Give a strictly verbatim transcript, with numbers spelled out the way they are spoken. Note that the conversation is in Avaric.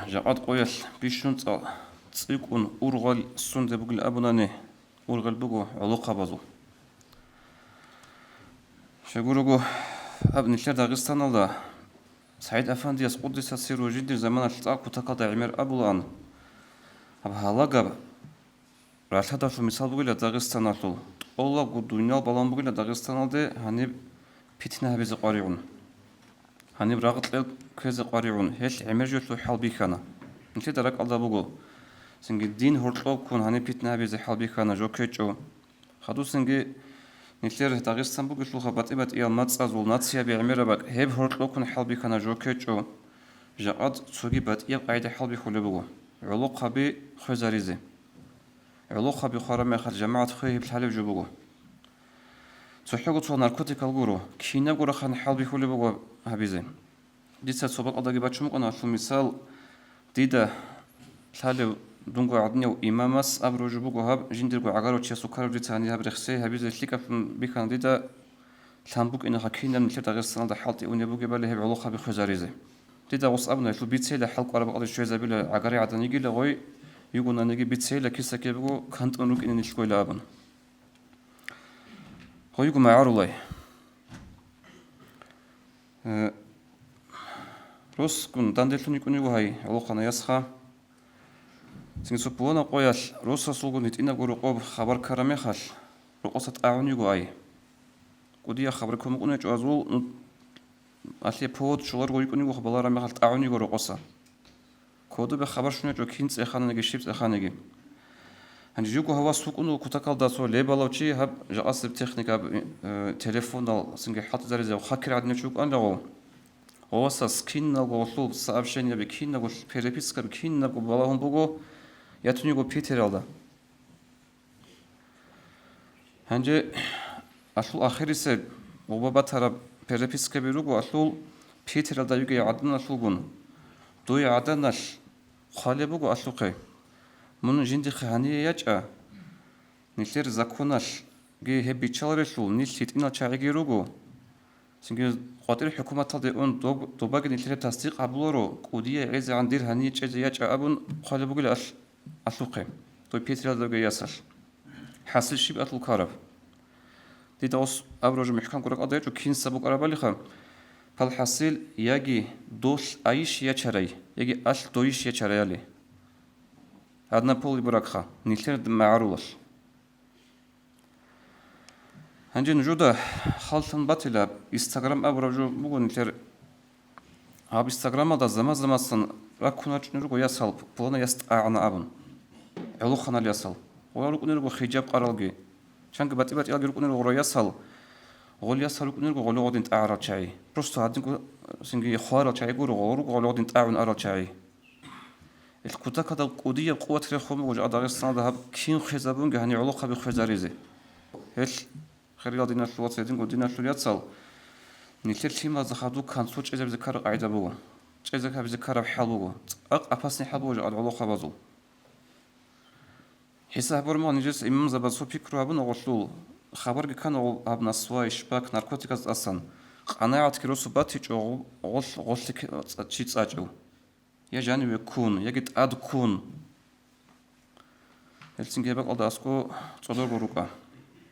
Жакъад къоялъ бищун цӀа-, цӀикӀкӀун ургъел сунде бугил абунани, ургъел буго гӀолохъабазул. Щайгурого, гьаб нилъер Дагъистаналда СагӀид Афандияс къуддиса сирругьу жиндир заманалъ цӀакъ кутакалда гӀемер абулаан, гьаб гьалагаб ралъадалъун мисал бугила Дагъистаналъул, тӀолабго дуниял балагьун бугила Дагъистаналде гьаниб питна гьабизе къваригӀун. Гьаниб рагъ-кьел кквезе къваригӀун, гьелъ гӀемер жоялъул хӀал бихьана. Нилъеда ракӀалда буго, цинги дин гьоркьоб ккун гьаниб питна гьабизе хӀал бихьана, жо ккечӀо. Хадусинги нилъер Дагъистан бугелъулха батӀи-батӀиял мацӀазул, нацияби гӀемераб бакӀ, гьеб гьоркьоб ккун хӀал бихьана, жо ккечӀо. Жакъад цоги батӀияб къагӀида хӀал бихьулеб буго, гӀолохъаби хвезаризе. ГӀолохъаби хвараб мехалъ жамагӀат хвей гьеб лъалеб жо буго. ЦохӀого цо наркотикал гуро, кинабго рахъан хӀал бихьулеб буго гьабизе. Дица цо бакӀалдаги бачун букӀана гьалъул мисал, дида лъалев дунго гӀадинав имамас абураб жо буго гьаб, жиндирго гӀагарав чиясул ккараб дица гьанир гьаб рехсей гьабизе лъикӀаблъун бихьана дида, лъан букӀинаха кинаб нилъер Дагъистаналда хӀалтӀи унеб бугебали гьеб гӀолохъаби хвезаризе. Дида гъос абуна, гьелъул бицейила хӀал кӀвараб бакӀалде щвезабила гӀагари гӀаданиги лагъой, юго наниги бицейила киса ккебго кантӀун рукӀине нилъгойила абун. Гъойго магӀарулай. Э, росгун данделъун йикӀун йиго гьай, гӀолохъанай ясха. Цинги цо пуланаб къоялъ росасулгун гьитӀинабго рокъоб хабар ккараб мехалъ, рокъоса тӀагӀун йиго ай. КӀудияб хабар ккун букӀун гьечӀо азул, ну, алъе повод щоларго йикӀун йиго, балараб мехалъ тӀагӀун йиго рокъоса. Кодобе хабар щун гьечӀо кин цӀехананиги, щиб цӀеханиги. Гьанже жуго гьавас вукӀун вуго кутакалда цо лебалав чи, гьаб жакъасеб техника, гьаб, э, телефондал цинги хӀалтӀизаризе хакер гӀадинав чи вукӀанила гъов. Гъовасас киналго гъолъул сообщениеби, киналго перепискаби, кинабго балагьун буго, ятун йиго Питералда. Гьанже алъул ахирисеб гъуба батараб перепискаби руго алъул Питералда йигей гӀаданалъулгун. Дуй гӀаданалъ хъвалеб буго алъухъе. Мун жиндихъе гьание ячӀа, нилъер законалъги гьеб биччаларелъул, нилъ гьитӀинал чагӀиги руго. Цинги къватӀир хӀукуматалде ун доб-, добаги нилъер гьеб тасдикъ гьабуларо, кӀудияй гӀезегӀан дир гьание чӀезе ячӀа абун хъвалеб бугила алъ-, алъухъе, дой Питералда вугей ясалъ. ХӀасил щиб алъул ккараб? Дида гъос абураб жо мухӀкамго ракӀалда гьечӀо, кин саб букӀарабалиха, пал хӀасил, яги долъ айищ ячарай, яги алъ дойищ ячараяли. Однополый бракха, нилъер магӀарулалъ. Гьанже нужеда хал лъун батила, Инстаграм абураб жо буго нилъер. Гьаб Инстаграмалда заман-заманасан раккун рачӀунел руго ясал, пулана яс тӀагӀана абун. ГӀолохъанал ясал. Гъолал рукӀунел руго хижаб къаралги. Чанги батӀи-батӀиялги рукӀунел руго гъора ясал. Гъол ясал рукӀунел руго гъоле гъодин тӀагӀарал чагӀи. Просто гьадинго цинги хварал чагӀи гуро, гъол руго гъоле гъодин тӀагӀун арал чагӀи. Ил кутакалда кӀудияб къуват рехун буго жа Дагъистаналда гьаб кин хвезабунги гьанив гӀолохъаби хвезаризе. Гьел, хириял диналъул вацал, гьединго диналъул яцал, нилъер лъималазда хадуб концерт чӀезабизе ккараб къагӀида буго. ЧӀезе гьабизе ккараб хӀал буго. ЦӀакъ опасный хӀал буго жа гӀолохъабазул. ХӀисаб гьабураб мехалъ нижеца имамзабаз цо пикру гьабуна гъолъул, хабарги ккана гъол гьаб насвай, шпак, наркотиказ тӀасан. КъанагӀатги росу батичӀо гъол-, гъолъ-, гъолъи к-, цӀа-, чи цӀачӀев. Я жаниве ккун, яги тӀад ккун. Гьелцинги гьеб бакӀалда аскӀо цӀодорго рукӀа.